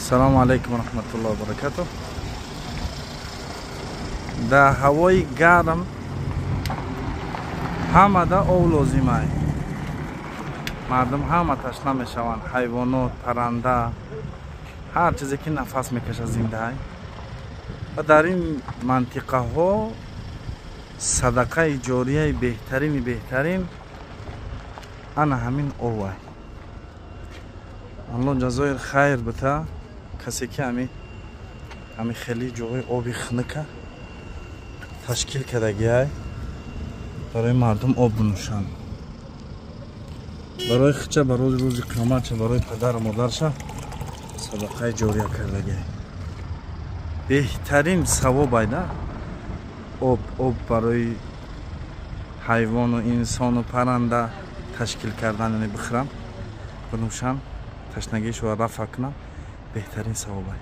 Салому алайкум ва раҳматуллоҳи ва баракатуҳ. Дар ҳавои гарм ҳамада об лозимай. Мардум ҳама ташна мешаванд, ҳайвонот, парранда, ҳар чизе ки нафас мекашад, зиндаай. Ва дар ин мантиқаҳо садақаи ҷорияи беҳтарини беҳтарин ана ҳамин овай. Алло ҷазои хайр бита касе ки ҳами хеле ҷои оби хунука ташкил кардагиай барои мардум об бинӯшанд, барои хича, барои рӯзи қиёматша, барои падару модарша садақаи ҷория кардагиай. Беҳтарин савоб айда об барои ҳайвону инсону парранда ташкил кардан, яъне бихӯранд, бинӯшанд, ташнагиашро рафъ кунанд, беҳтарин савобай.